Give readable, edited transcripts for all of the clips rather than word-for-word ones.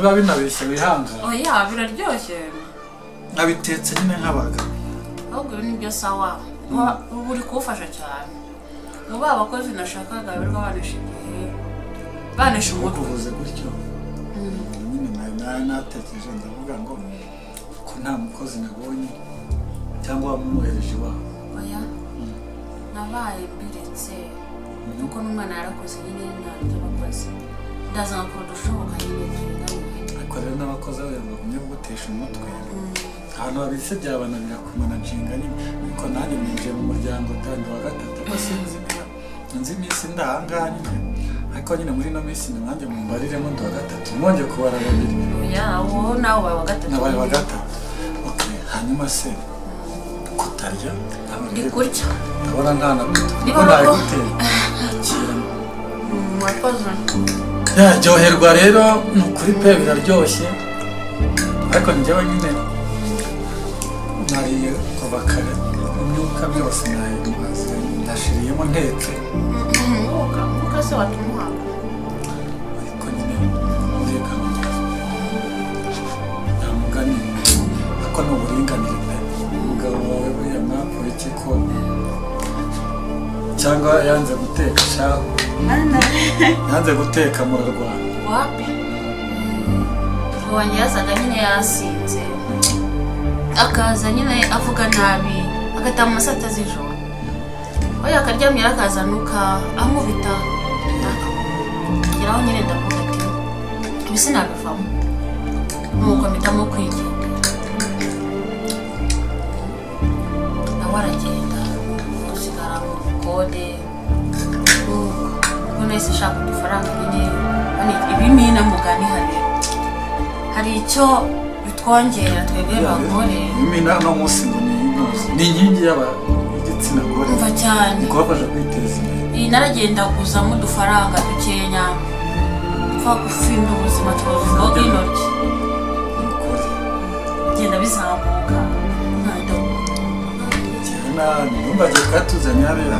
Niba binabeshye wihangane. Oya, biraryoshye. Nabitetse nyine nk'abagabo. Ahubwo ibi ni byo sawa. Ubu uri kuwufasha cyane ubu abakozi nashakaga birirwa banesha igihe, banesha umutwe. Uvuze gutyo nyine nawe natekereje, ndavuga ngo ko nta mukozi nabonye, cyangwa wamumwohereje iwabo? Oya, nabaye mbiretse nuko n'umwana yarakoze nyine, ntabyo abakozi ndaza ngakora udushoboka nyine turinganiye. Ariko rero n'abakozi babo bagumye kugutesha umutwe, ahantu babitse byabananira kumanaginga nyine. Ariko nanjye ninjiye mu muryango tanga wa gatatu, ko sinzi niba nzi iminsi ndahangaha nyine, ariko nyine muri ino minsi nanjye mumbariremo ndi wa gatatu, mwongeye kubara babiri. Oya, wowe nawe ubaye wa gatatu. Nabaye wa gatatu, okay. Hanyuma se kutarya? Ndi kurya. Ndabona nta na Niba kuko nabiguteye akira. Murakoze. Yaryoherwa rero, ni ukuri pe, biraryoshye. Ariko njyewe nyine nariye kuva kare, imyuka byose nayimaze, ndashiriyemo ntetse. Umwuka, umwuka se watumuhaga? Ariko nyine ureka nta mugani, ariko ni uburinganire pe. Umugabo wawe buriya mwapfuye iki, ko cyangwa yanze guteka shahu, yanze guteka murarwana? Wapi, wanjye yazaga nyine yasinze, akaza nyine avuga nabi, agataha mu ma saa 6 z'ijoro, aho yakaryamye akazanuka ankubita, ngeraho nyine ndavuga ati ibi sinabivamo, nuko mpitamo kwigendera, nawe aragenda, usigara mu bukode. Nuko nahise nshaka udufaranga nyine, ibimina mugani hari icyo bitwongera twebwe bagore. Imina no munsi ngo ni intuzi, ni inkingi y'igitsina gore. Umva cyane. Ni kubafasha kwiteza imbere. Iyi naragenda guzamo udufaranga dukenya twa gufinda ubuzima, tukoza imboga, intoryi. Ni ukuri. Bigenda bizamuka nkahita Njyewe nawe numva agiye kuyatuzanye hariya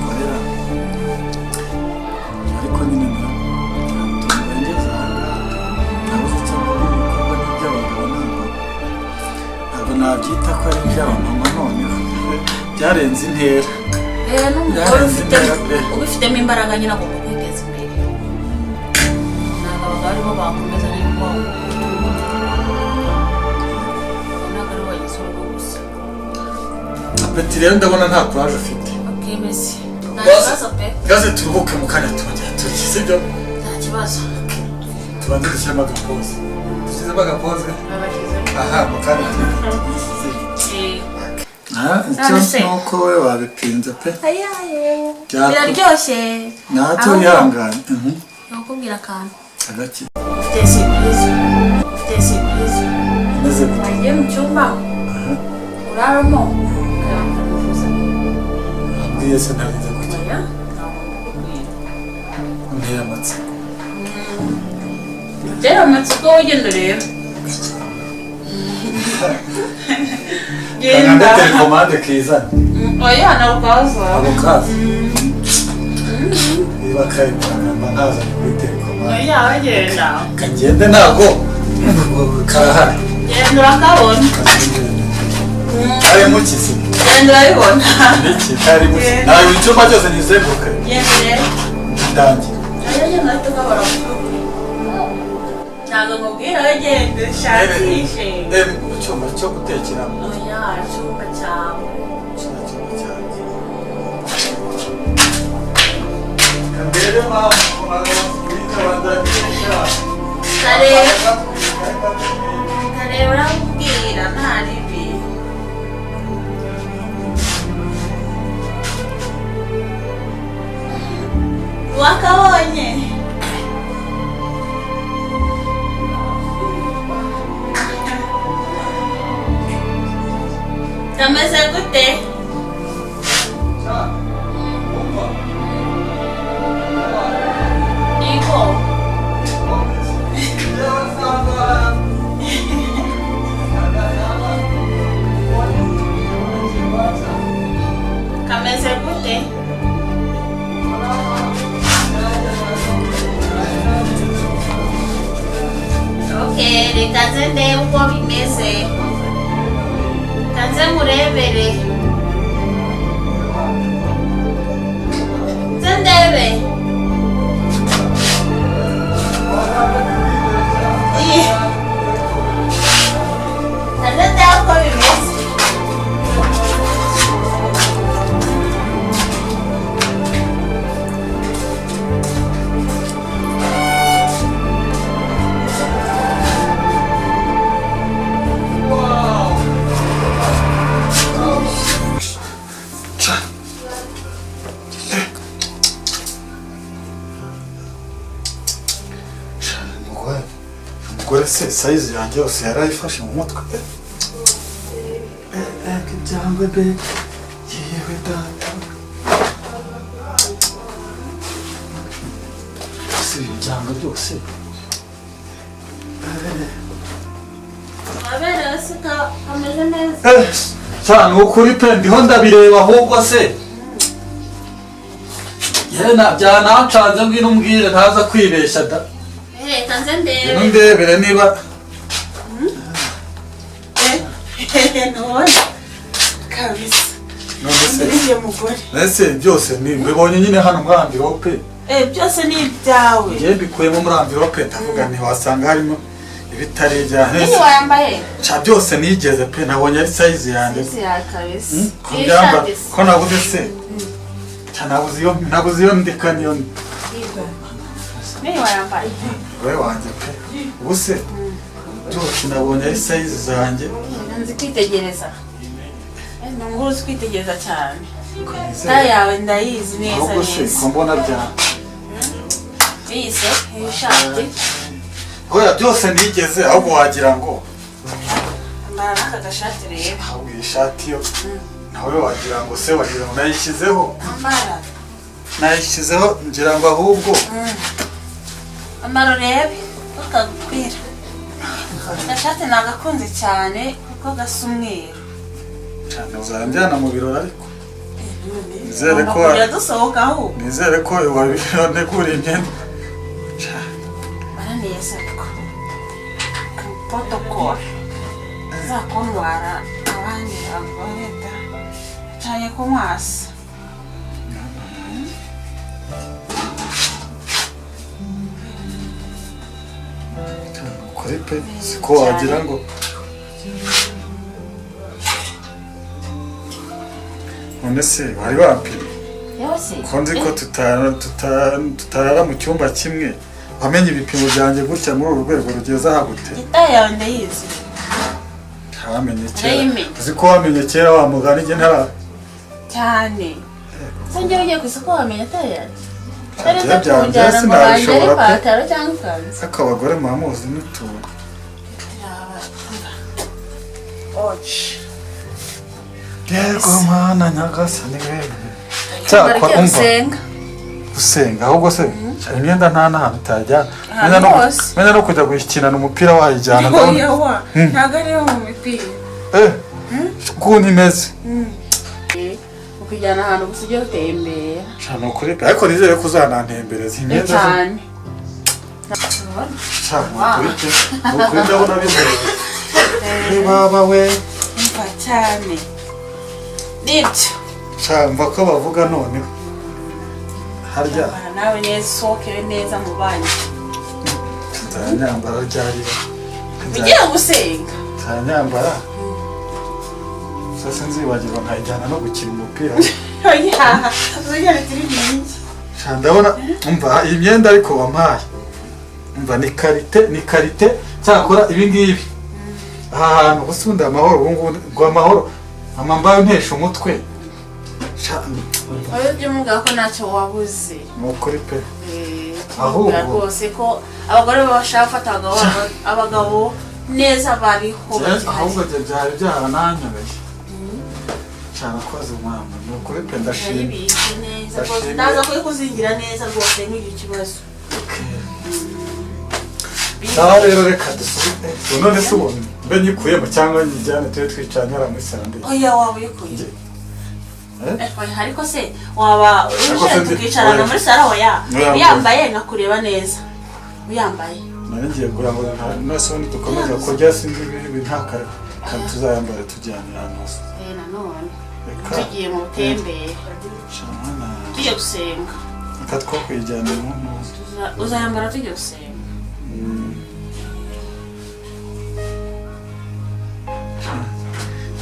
korera, ariko nyine ntabwo ngeze ahangaha, nabuze icyo mvuga. Ibikorwa n'iby'abagabo ntabwo nabyita ko ari iby'abamama, noneho byarenze intera. N'umugore Byarenze ufite intera pe. ubifitemo imbaraga nyine agomba kwiteza imbere, ntabwo abagabo aribo bakomeza nyine kuba, ntabwo aribo bagize urugo gusa. Appétit rero ndabona nta courage ufite. Okay, merci, nta kibazo pe. Gaze turuhuke, mu kanya turongera turye, sibyo? Nta kibazo. Tubanze dushyiremo agapoze, dushyizemo agapoze. Babashyizemo. Aha mu kanya turye. Icyo None se? ni uko we wabipinze pe. Ayaye, biraryoshye. Ntacyo. Ahubwo- Wihangane. Nakubwira akantu. Agaki? Ufite surprise, ufite surprise. Imeze gute? Wagiye mu cyumba uraramo ukareba wifuza. Wambwiye se ntarinze kujya? Oya, ntabwo ndikubwira. Unteye amatsiko. Utera amatsiko, ugenda urebe. Kanda télécommande kizana. Oya, ntabwo kaza. Ako kaza niba kari mba nkazanye kuri télécommande. Oya, wagenda. Kagende, ntabwo karahari. Genda urakabona. Kari muki se? Genda urabibona. Niki kari muki? Ntabwo icyumba cyose nizenguruke? Genda urebe. Ndangira. Oya, genda uhite ukabona. Ntabwo nkubwira, we genda ushakishe. Mu cyumba cyo gutekeramo? Oya, icyumba cyawe. Kino cyumba cyanjye. Kandebe mama, Kareba, kareba, uramubwira nta ribi. Wakabonye? Kameze gute? Ego. Kameze gute? Reka nze ndebe uko bimeze. Reka nze nkurebere. Nze ndebe. Ih. Reka nze ndebe uko bimeze. Ca. Umugore se size yanjye yose yarayifashe mu mutwe. Ibyangwe be, yewe data. Si ibi byangwe byose. Amabere se kameze neza. Cyane ukuri pe, ndiho ndabireba ahubwo se. Yewe na byanancanze, ngwino umbwire ntaza kwibeshya da. Reka nze ndebe. Ngwino ndebere niba Ntubona kabisa. None se Uriya mugore. Ese byose ni mbibonye nyine hano muri enveloppe. Byose ni ibyawe. Ngiye mbikuyemo muri enveloppe, ndavuga ntiwasanga harimo ibitari ibyanjye. Nini wayambaye? Ca byose nigeze pe, nabonye ari size yanjye. Size yawe kabisa. Ko byamba ko nabuze se. Ca nabuze iyo ndeka niyo Nini wayambaye? Wowe wanjye pe. Ubu se byose nabonye ari size zanjye. Nzi kwitegereza. Ni umugore uzi kwitegereza cyane. Ko nizere- Taille yawe ndayizi neza Ahubwo se neza. ko mbona bya Iyi se, iyi shati. Hoya byose nigeze, ahubwo wagira ngo Ambara n'aka gashati rero. Ahubwo iyi shati yo nawe wagira ngo se wagira ngo nayishyizeho. Ambara. Nayishyizeho ngira ngo ahubwo Ambara urebe ko kagukwira. Agashati nagakunze cyane kuko gasa umweru. Cyane uzanjyana mu birori, ariko nizere ko Ugomba kujya dusohoka ahubwo. Nizere ko wabiteguriye imyenda. Bara neza ariko. Protocol. Zakuntwara abandi bagore da. Cyane ku maso. Kuri pe, siko wagira ngo none se wari wampimye? Yose. Ko nzi ko tutarara mu cyumba kimwe, wamenye ibipimo byanjye gutya muri uru rwego rugeze aha gute? Taille yawe ndayizi. Wamenye kera. Narayimenya. Uzi ko wamenye kera wa mugani njye ntara Cyane. Se njyewe ugiye ku isoko wamenya taille yanjye? Njye Utari byanjye kujyana ngo bangere sinabishobora pe. ipantaro cyangwa ikanzu. Ariko abagore muba muzi n'utuntu. Oci. Yego Mana nyagasani wewe. Cyakora Ugiye umva gusenga. Gusenga ahubwo se imyenda nta n'ahantu utajyana. Ahantu Menya no hose. Menya no kujya gukinana umupira wayijyana, ndabona. Oya wa. Ntabwo ariyo mu mipira. Ukuntu imeze. Ukujyana ahantu gusa ugiye gutembera. Cyane ukuri pe, ariko nizere ko uzanantembereza imyenda Cyane. Cyane ukuri pe, ni ukuri ndabona bigoye. Baba we. Umva cyane. Nibyo. Cyangwa ko bavuga noneho harya. Ambara nawe neza, usohokewe neza mu bandi. Nzanyambara ryarira? Ugiye gusenga. Nzanyambara sasa nzibagirwa nkayijyana no gukina umupira. Oya, uzajyana tiriningi. Sha, ndabona umva iyi myenda ariko wampaye, umva ni qualité, ni qualité. Cyakora ibi ngibi aha hantu gusa ubundi amahoro ubu ngubu ngo amahoro amambaye ntesha umutwe. Sha, Wowe ujye umubwira ko ntacyo wabuze. Ni ukuri pe. Ahubwo Ahubwo- rwose ko abagore bashaka gufata abagabo abagabo neza bariho bagihari. Ahubwo ibyo byari byarananyobeye cyane. Akoze umwamba, ni ukuri pe, ndashimye. Yaribitse neza rwose. Ndashimye. Ndaza kuyikuzingira neza rwose, ntugire ikibazo. Sawa rero, reka dusubire. None se ubu mbe nyikuyemo cyangwa nyijyane tube twicaranye hariya muri salon? Oya, waba uyikuye. Eh? Oya, ariko se waba Ariko uje se tukicarana oya. muri salo? Oya. Oya. Uyambaye nkakureba neza uyambaye. Nari ngiye kugira ngo nose ubundi dukomeza kurya, sinzi ibi nta kantu tuzayambara tujyana ahantu hose. Eh, nanone Reka. Tugiye mu butembere. Shamana. Tugiye gusenga. Reka two kuyijyana mu ntuza. Uzayambara tugiye gusenga.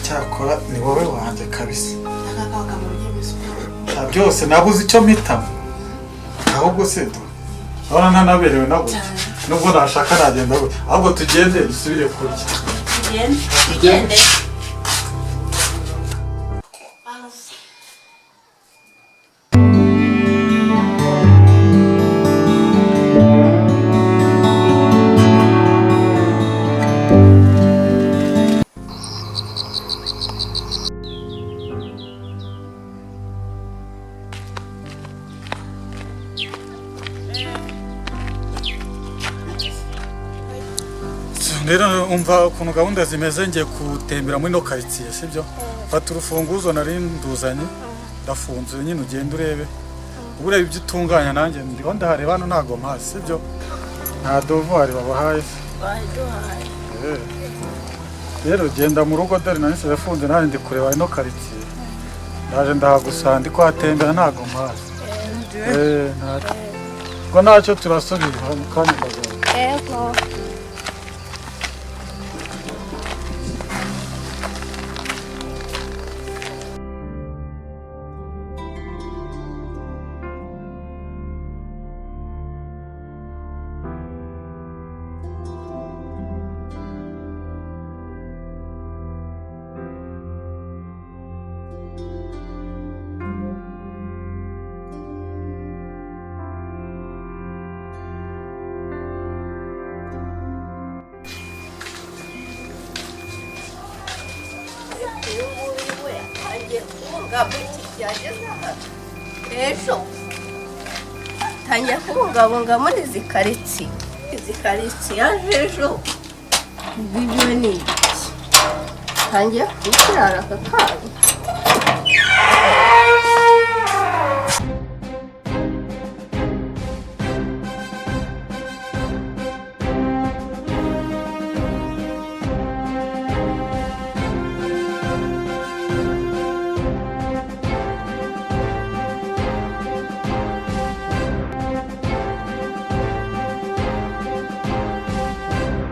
Cyakora ni wowe wanjye kabisa. Aka kakamaro ugiye muri siporo. Nta byose nabuze icyo mpitamo, ahubwo se du urabona ntanaberewe na gutya, nubwo nashaka nagenda gutya, ahubwo tugende dusubire kurya. Tugende, tugende. Rero umva ukuntu gahunda zimeze, ngiye gutembera muri ino karitsiye, sibyo? Fata urufunguzo nari nduzanye, ndafunze nyine, ugende urebe, uba ureba ibyo utunganya, nanjye ndiho ndahareba hano, ntago mpazi, sibyo? Nta dovuwari babahaye se? Baduhaye. Eh. Rero genda mu rugo, dore nari nsize nanjye ndi kureba ino karitsiye, ndaje ndahagusanga, ndi kuhatembera ntago mpazi. Eh, ntacyo, ubwo ntacyo, turasubira mu kanya ndagaruka. Ego. Uyu nguyu we atangiye kubungabunga iki yageze aha ejo, atangiye kubungabunga muri izi karitsiye, izi karitsiye yaje ejo. Ibyo ni iki? Atangiye gukirara aka kanya.